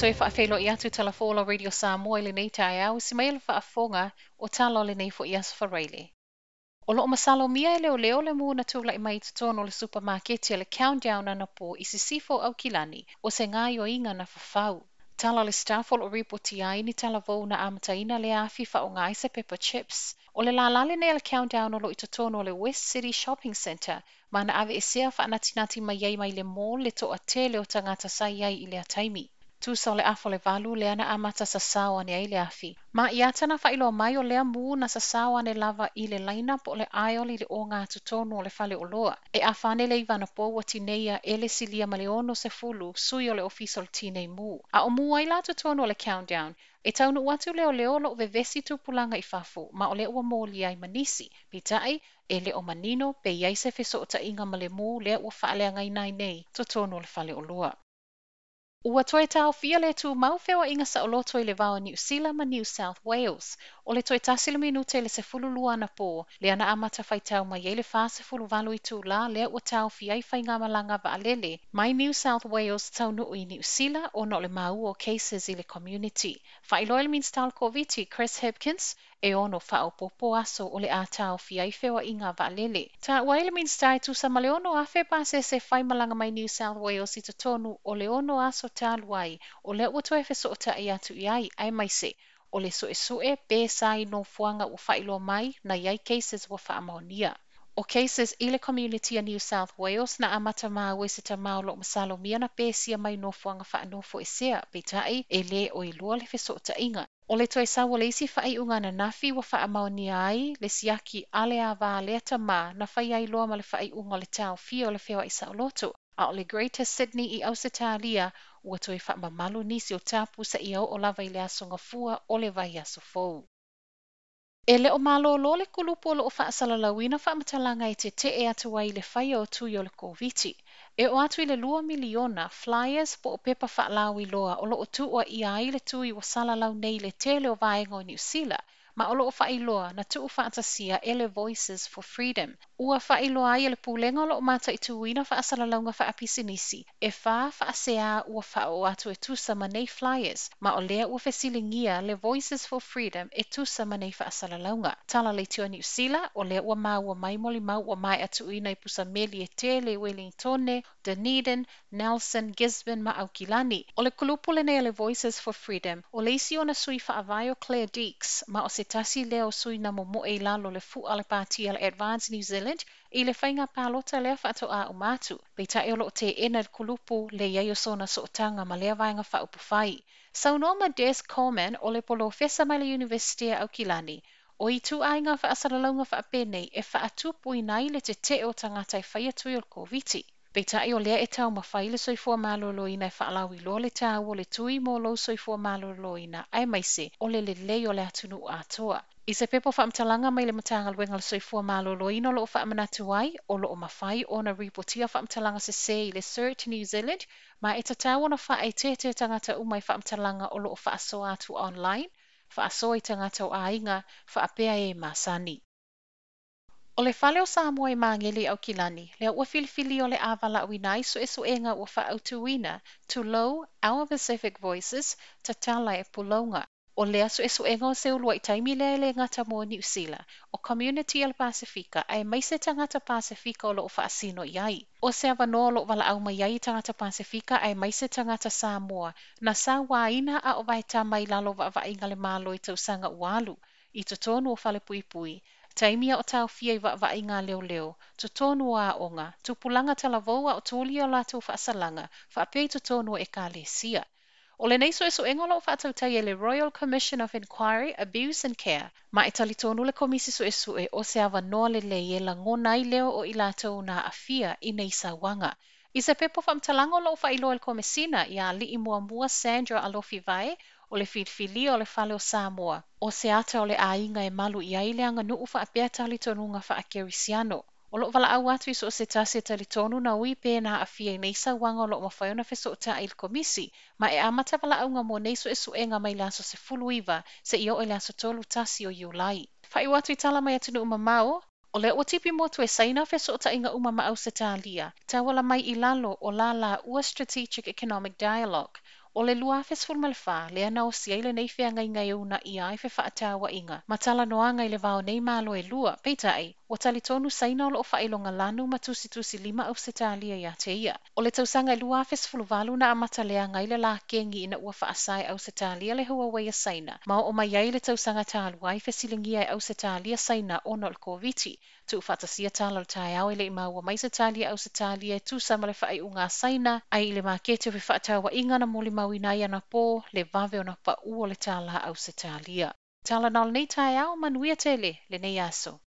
Toe faafeiloai atu Talafola Radio Samoa i lenei taeao i si mai le faafofoga o tala o lenei foi aso Faraile. O loo masalomia e leoleo le mu na tula'i mai i totonu o le supamaketi a le Countdown anapo i Sisifo o Aukilani o se gaoioiga na fafau. Tala le Stuff o loo ripotia ai ni talavou na amataina le afi faaaoga ai se pepa chips. O le lālā lenei a le Countdown o loo i totonu o le West City Shopping Centre ma na aveesea faanatinati mai ai mai le mall le toatele o tagata sa i ai i lea taimi. Tusa o le 7:30 lea na amata sasao ane ai le afi. Ma i ata na faailoa mai o lea mu na sasao ane lava i le laina po o le aisle i le oga totonu o le fale oloa. E 8:30 anapo ua tineia e le silia ma le 60 sui o le ofisa o le tinei mu. A o mu ai la totonu o le Countdown, e taunuu atu leoleo o loo vevesi tupulaga i fafo, ma o lea ua molia ai ma nisi. Peitai, e le o manino pe i ai se fesootaiga ma le mu lea ua faaleagaina ai nei totonu o le fale oloa. Ua toe taofia le tumau feoaiga saoloto i le va o Niu Sila ma New South Wales. O le toe 11:45 anapo, lea na amata faitau mai ai le 48 itulā lea ua taofia ai faigamalaga vaalele mai New South Wales taunuu i Niu Sila ona o le maua o cases i le community. Faailoa e le Minisita o le Koviti, Chris Hipkins, e ono faaopoopo aso o le a taofia ai feoaiga vaalele. Taua ai le Minisita e tusa ma le 6,000 pasese faimalaga mai New South Wales i totonu o le 6 aso talu ai, o lea ua toe fesootai atu i ai, aemaise o le suesue pe sa i nofoaga ua faailoa mai na i ai cases ua faamaonia. O cases i le community a New South Wales na amata maua i se tama o loo masalomia na pesia mai nofoaga faanofoesea, peitai e lē o iloa le fesootaiga. O le toe sau o le isi faaiuga ananafi ua faamaonia ai le siaki a le ava lea tama na fai ai loa ma le faaiuga o le taofia o le feoai saoloto. A o le Greater Sydney i Ausetalia ua toe faamamalu nisi o tapu seia oo lava i le aso Gafua o le vaiaso fou. E le o malōlō le kulupu o loo faasalalauina faamatalaga e tetee atu ai i le faia o tui o le Koviti. E oo atu i le 2 miliona flyers po o pepa faalauiloa o loo tuuaia ai le tui ua salalau nei i le tele o vaega o Niu Sila, ma o loo faailoa na tuufaatasia e le Voices for Freedom. Ua faailoa ai e le pulega o loo mataituina faasalalauga faapisinisi e fa faasea ua faaoo atu e tusa ma nei flyers, ma o lea ua fesiligia le Voices for Freedom e tusa ma nei faasalalauga. Tala leitio Niu Sila, o lea ua maua mai molimau ua maea tuuina i pusameli e tele i Wellingtone, Dunedin, Nelson, Gisborne ma Aukilani. O le kulupu lenei a le Voices for Freedom, o le isi ona sui faavae o Claire Deeks, ma o se tasi lea o sui na momoe i lalo le fua le pātia le Advance New Zealand i le faiga palota lea faatoa uma atu. Peitai o loo teena le kulupu le iai o sona sootaga ma lea vaega faaupufai. Saunoa ma Des Coleman o le polofesa mai le University a Aukilani, o ituaiga faasalalauga faapenei e faatupuina ai le tetee o tagata e faia tui o le Koviti. Peitai o lea e taumafai le soifua maloloina e faalauiloa le taua o le tui mo lou soifua maloloina aemaise o le lelei o le atunuu atoa. I se pepa faamatalaga mai le Matagaluega o le Soifua Maloloina o loo faamanatu ai o loo mafai ona ripotia faamatalaga sesē i le CERT New Zealand, ma e tatau ona faaeteete tagata uma i faamatalaga o loo faasoa atu online, faasoa i tagata o aiga faapea e masani. O le fale o Samoa i Magele i Aukilani, lea ua filifili o le a valaauina ai suesuega ua faaautuina Tulou Our Pacific Voices tatala e pulouga. O lea suesuega o se uluai taimi lea e le gata mo Niu Sila, o community a le Pasifika aemaise tagata Pasifika o loo faasino i ai. O se avanoa o loo valaau mai ai i tagata Pasifika aemaise tagata Samoa na sauaina a o vaetama i lalo vaavaaiga le Malo i tausaga ua alu, i totonu o fale puipui, taimi a o taofia i vaavaaiga leoleo, totonu o aoga, tupulaga talavou a o tulia o latou faasalaga, faapea i totonu o ekalesia. O lenei suesuega o loo faatautai e le Royal Commission of Inquiry, Abuse and Care, ma e talitonu le komisi suesue o se avanoa lelei e lagona ai leo o i latou na aafia i nei sauaga. I se pepa faamatalaga o loo faailoa e le Komesina ia Alii Muamua Sandra Alofi Vae, o le filifilia o le fale o Samoa, o se ata o le aiga e malu i ai le aganuu faapea talitonuga faakerisiano. O loo valaau atu i so o se tasi e talitonu na ui pe na aafia i nei sauaga o loo mafai ona fesootai i le komisi, ma e amata valaauga mo nei suesuega mai le aso 19 seia oo i le aso 31 o Iulai. Faaiu atu i tala mai atunuu mamao, o lea ua tipi motu e Saina fesootaiga uma ma Ausetalia, tauala mai i lalo o la ua Strategic Economic Dialogue. O le 2014, lea na osi ai lenei feagaiga e uunaia ai fefaatauaiga ma talanoaga i le va o nei Malo e lua. Peitai, ua talitonu Saina o loo faailogalanu ma tusitusilima Ausetalia ia te ia. O le tausaga 2018 na amata leaga ai le lakegi ina ua faasa e Ausetalia le Huawei a Saina, ma oo mai ai le tausaga talu ai fesiligia e Ausetalia Saina ona o le Koviti. Tuufaatasia tala o le taeao e le i maua mai se tali a Ausetalia e tusa ma le faaiuga a Saina, ai i le maketi o fefaatauaiga na molimauina ai anapo le vave ona pau o le tālā Ausetalia. Tala na o lenei taeao, manuia tele lenei aso.